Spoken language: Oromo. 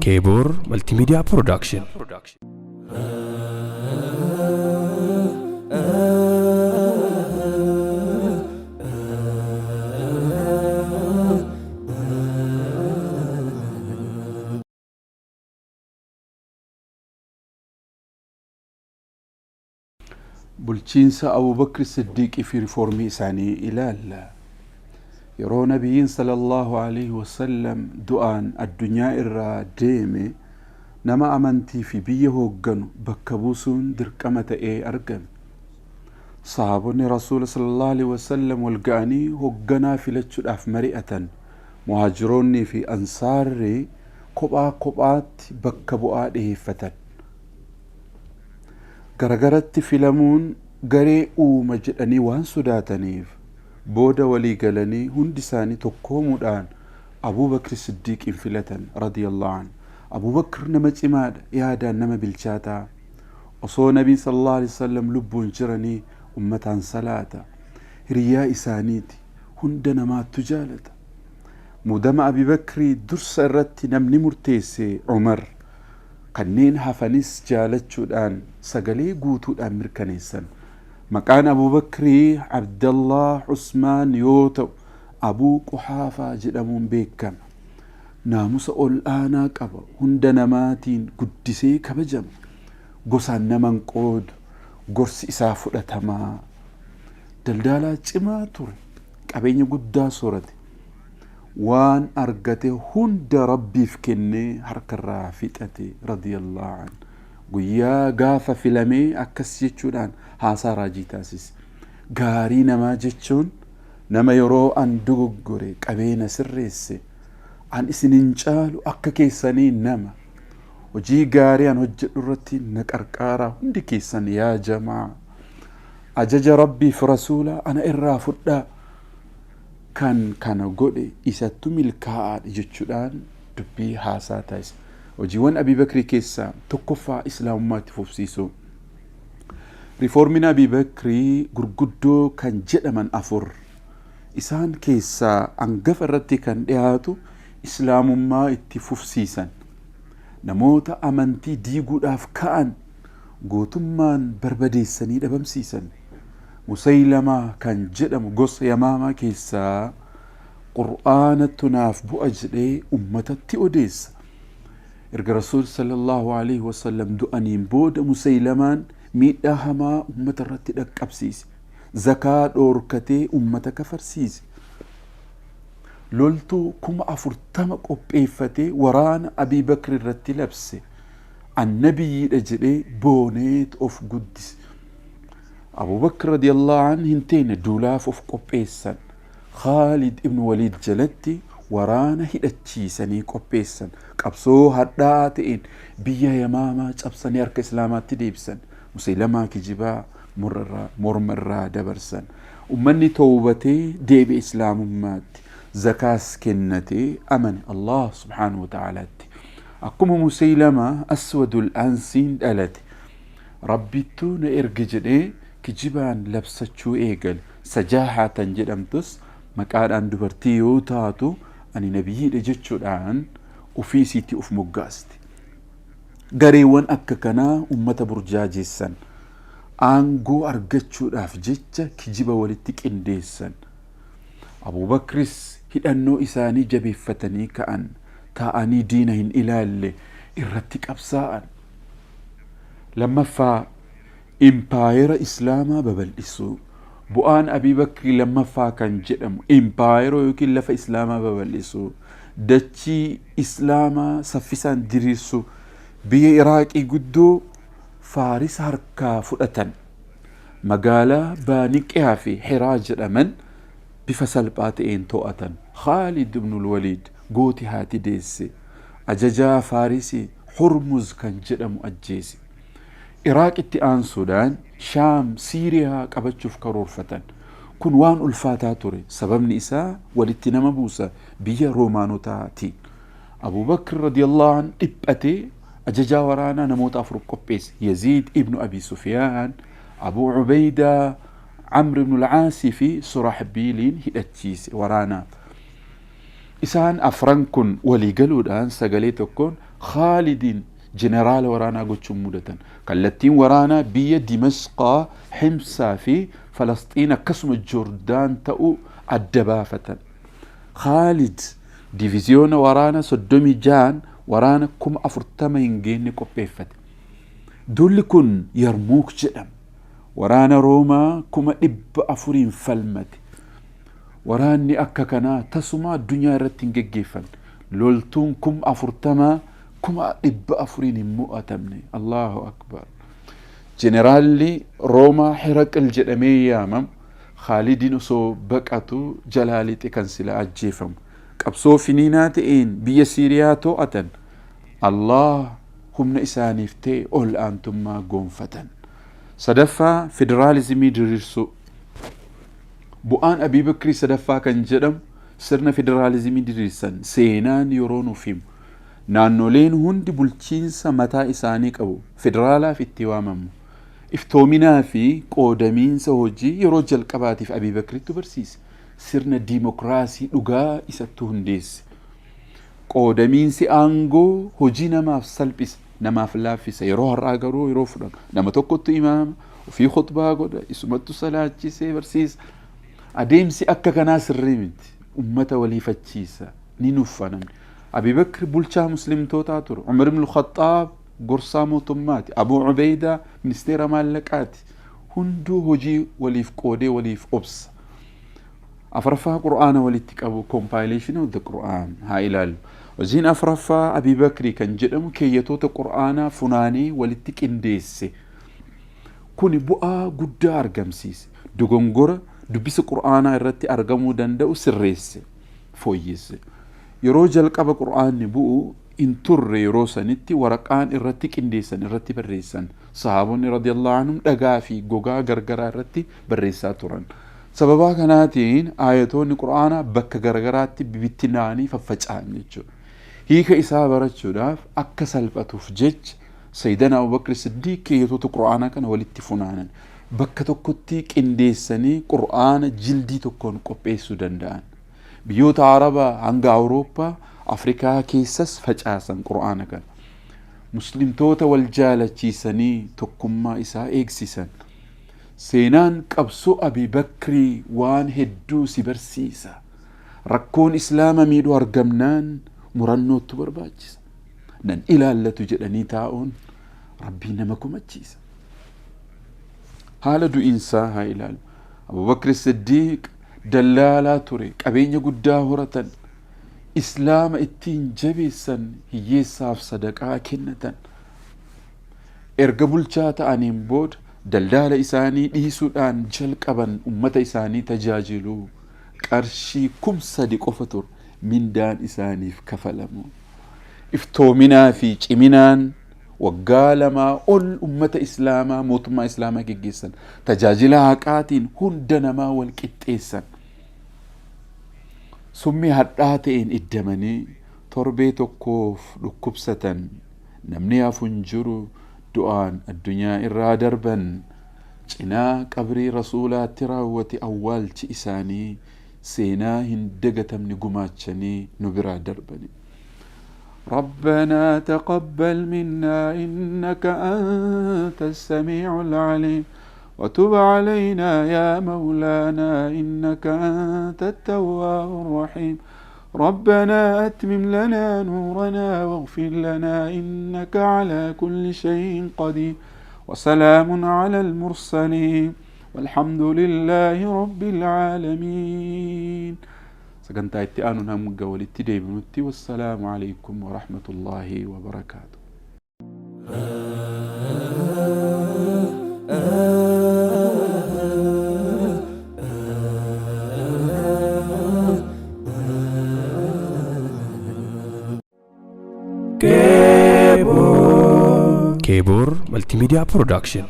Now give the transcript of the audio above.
Keeboor Multimedia Production. Bulchiinsa Abubakri Siddiiqii fi rifoormii isaanii ilaalla. Yeroo Nabiyyiin sallallahu alaihi wasallam du'aan addunyaa irraa deeme, nama amantii fi biyya hoogganu bakka buusuun dirqama ta'ee argame. Sahaabonni Rasuula sallallahu alaihi wasallam wal ga'anii hoogganaa filachuudhaaf mari'atan. Muhaajiroonnii fi Ansaarri kophaa kophaatti bakka bu'aa dhiheeffatan. Garagaratti filamuun garee uuma jedhanii waan sodaataniif, booda walii galanii hundi isaanii tokkoomuudhaan Abuu Bakri Siddiiqiin filatan radiyallahu anhu. Abuu Bakr nama cimaadha, yaadaan nama bilchaataa. Osoo Nabiin sallallahu alaihi wasallam lubbuun jiranii ummataan salaata. Hiriyaa isaaniiti, hunda namaattu jaalata. Muudama Abi Bakrii dursa irratti namni murteesse Umar. Kanneen hafanis jaalachuudhaan sagalee guutuudhaan mirkaneessan. Maqaan Abuu Bakrii Abdallaah Usmaan yoo ta'u, Abuu Quhaafaa jedhamuun beekama. Naamusa ol'aanaa qaba. Hunda namaatiin guddisee kabajama. Gosaan nama hin qoodu. Gorsi isaa fudhatamaa. Daldaalaa cimaa ture. Qabeenya guddaa soorate. Waan argate hunda Rabbiif kennee harkarraa fixate radiyallahu an. Guyyaa gaafa filamee akkas jechuudhaan haasaa raajii taasise. Gaarii namaa jechuun nama yeroo an dogoggore qabee na sirreesse. An isin hin caalu, akka keessanii nama. Hojii gaarii an hojjedhu irratti na qarqaaraa hundi keessan, yaa jamaa. Ajaja Rabbiif Rasuulaa ana irraa fudhaa. Kan kana godhe isattu milkaa'aadha jechuudhaan dubbii haasaa taasise. Hojiiwwan Abii Bakrii keessaa tokkoffaa Islaamummaa itti fufsiisuu. Rifoormiin Abii Bakrii gurguddoo kan jedhaman afur. Isaan keessaa hangafa irratti kan dhiyaatu Islaamummaa itti fufsiisan. Namoota amantii diiguudhaaf ka'an gootummaan barbadeessanii dhabamsiisan. Musaylamaa kan jedhamu gosa Yamaamaa keessaa Qur'aanatu naaf bu'a jedhee ummatatti odeessa. Erga Rasuul sallallahu alaihi wasallam du'aniin booda Musaylamaan miidhaa hamaa ummata irratti dhaqqabsiise. Zakaa dhoorkatee ummata kafarsiise. Loltuu 40,000 qopheeffatee waraana Abii Bakri irratti labse. An nabiyyiidha jedhee booneet of guddise. Abu Bakr radiyallahu anhu hin teenne, duulaaf of qopheessan. Khaalid ibn Waliid jalatti waraana hidhachiisanii qopheessan. Qabsoo hadhaa'aa ta'een biyya Yamaamaa cabsanii harka Islaamaatti deebisan. Musaylamaa kijibaa morma irraa dabarsan. Ummanni towbatee deebi'e Islaamummaatti. Zakaas kennatee amane Allah subhaanahu wa ta'aalaatti. Akkuma Musaylamaa Aswadul Ansiin dhalate. Rabbittuu na erge jedhee kijibaan labsachuu eegale. Sajaahaa tan jedhamtus maqaadhaan dubartii yoo taatu, ani nabiyyiidha jechuudhaan ofii isiitti of moggaaste. Gareewwan akka kanaa ummata burjaajessan. Aangoo argachuudhaaf jecha kijiba walitti qindeessan. Abubakris hidhannoo isaanii jabeeffatanii ka'an. Taa'anii diina hin ilaalle, irratti qabsaa'an. Lammaffaa, impaayera Islaamaa babal'isuu. Bu'aan Abii Bakrii lammaffaa kan jedhamu impaayera yookiin lafa Islaamaa babal'isuu, dachii Islaamaa saffisaan diriirsuu, biyya Iraaqii guddoo Faaris harkaa fudhatan. Magaalaa Baaniqiyaa fi Hiraa jedhaman bifa salphaa ta'een to'atan. Khaalid ibnul Waliid gooti haati deesse ajajaa Faarisii Hurmuz kan jedhamu ajjeese. Iraaqitti aansuudhaan Shaam, Siiriyaa qabachuuf karoorfatan. Kun waan ulfaataa ture. Sababni isaa walitti nama buusa biyya Roomaanotaatiin. Abu Bakr radiyallahu anhu dhiphatee ajajaa waraanaa namoota afur qopheesse. Yaziid ibnu Abi Sufiyaan, Abu Ubeydaa, Amr ibnu al-Aasii fi Surahbiiliin hidhachiise waraanaaf. Isaan afran kun walii galuudhaan sagalee tokkoon Khaalidiin jeneraala waraanaa gochuun mudatan. Kallattiin waraanaa biyya Dimashqaa, Himsaa fi Falasxiin akkasuma Joordaan ta'uu adda baafatan. Khaalid diviziyoona waraana 36n waraana 40,000 hin geenne qopheeffate. Duulli kun Yarmuuk jedhama. Waraana Roomaa 400,000n falmate. Waraanni akka kanaa tasumaa addunyaa irratti hin geggeeffamne. Loltuun 40,000 400,000n hin mo'atamne. Allahu Akbar. Jeneraalli Roomaa Heraqil jedhamee yaamamu Khaalidiin osoo baqatu jalaa lixe kan sila ajjeefamu. Qabsoo finiinaa ta'een biyya Siiriyaa to'atan. Allah humna isaaniif ta'e ol aantummaa goonfatan. Sadaffaa, federaalizimii diriirsuu. Bu'aan Abii Bakrii sadaffaa kan jedhamu sirna federaalizimii diriirsan seenaan yeroo nuuf himu. Naannoleen hundi bulchiinsa mataa isaanii qabu. Federaalaaf itti waamamu. Iftoominaa fi qoodamiinsa hojii yeroo jalqabaatiif Abii Bakriitu barsiise. Sirna diimokiraasii dhugaa isattu hundeesse. Qoodamiinsi aangoo hojii namaaf salphisa, namaaf laaffisa. Yeroo har'aa garuu yeroo fudhannu nama tokkottu imaama, ofii khutbaa godha, isumattu salaachisee barsiisa. Adeemsi akka kanaa sirrii miti. Ummata waliifachiisa. Ni nuffa namni. Abii Bakr bulchaa muslimtootaa ture. Umar ibn Khaxxaab gorsaa mootummaati. Abuu Ubeydaa ministeera maallaqaati. Hunduu hojii waliif qoodee waliif obsa. Afraffaa, Qur'aana walitti qabu, compilation of the Quran, haa ilaallu. Hojiin afraffaa Abii Bakrii kan jedhamu keeyyatoota Qur'aanaa funaanee walitti qindeesse. Kuni bu'aa guddaa argamsiise. Dogongora dubbisa Qur'aanaa irratti argamuu danda'u sirreesse, fooyyesse. Yeroo jalqaba Qur'aanni bu'u hin turre, yeroo sanitti waraqaan irratti qindeessan, irratti barreessan. Sahaabonni radiyallahu anhum dhagaa fi gogaa gargaraa irratti barreessaa turan. Sababaa kanaatiin aayatoonni Qur'aanaa bakka garagaraatti bibittinaa'anii faffaca'an jechuudha. Hiika isaa barachuudhaaf akka salphatuuf jecha Sayyidana Abubakr Siddiiq keeyyatoota Qur'aanaa kana walitti funaanan. Bakka tokkotti qindeessanii Qur'aana jildii tokkoon qopheessuu danda'an. Biyyoota Arabaa hanga Awurooppaa, Afrikaa keessas facaasan Qur'aana kana. Muslimtoota wal jaalachiisanii tokkummaa isaa eegsisan. Seenaan qabsoo Abii Bakrii waan hedduu si barsiisa. Rakkoon Islaama miidhu argamnaan murannoottu barbaachisa. Nan ilaallatu jedhanii taa'uun Rabbiin nama komachiisa. Haala du'iinsaa haa ilaalu. Abubakri Siddiiq dallaalaa ture, qabeenya guddaa horatan, Islaama ittiin jabeessan, hiyyeessaaf sadaqaa kennatan. Erga bulchaa ta'aniin booda daldaala isaanii dhiisuudhaan jalqaban ummata isaanii tajaajiluu. Qarshii 3,000 qofa ture mindaan isaaniif kafalamu. Iftoominaa fi ciminaan waggaa lamaa ol ummata Islaamaa, mootummaa Islaamaa geggeessan. Tajaajila haqaatiin hunda namaa wal qixxeessan. Summii hadhaa ta'een iddamanii torbee tokkoof dhukkubsatan. Namni hafu hin jiru, du'aan addunyaa irraa darban. Cinaa qabrii Rasuulaatti raawwate awwaalchi isaanii, seenaa hin dagatamne gumaachanii nu biraa darbani. ربنا تقبل منا إنك أنت السميع العليم وتب علينا يا مولانا إنك أنت التواب الرحيم ربنا أتمم لنا نورنا واغفر لنا إنك على كل شيء قدير وسلام على المرسلين والحمد لله رب العالمين. Sagantaa itti aanuun hanga walitti deebinutti, wassalaamu alaikum warahmatullaahi wabarakaatu. Keebor Multimedia Production.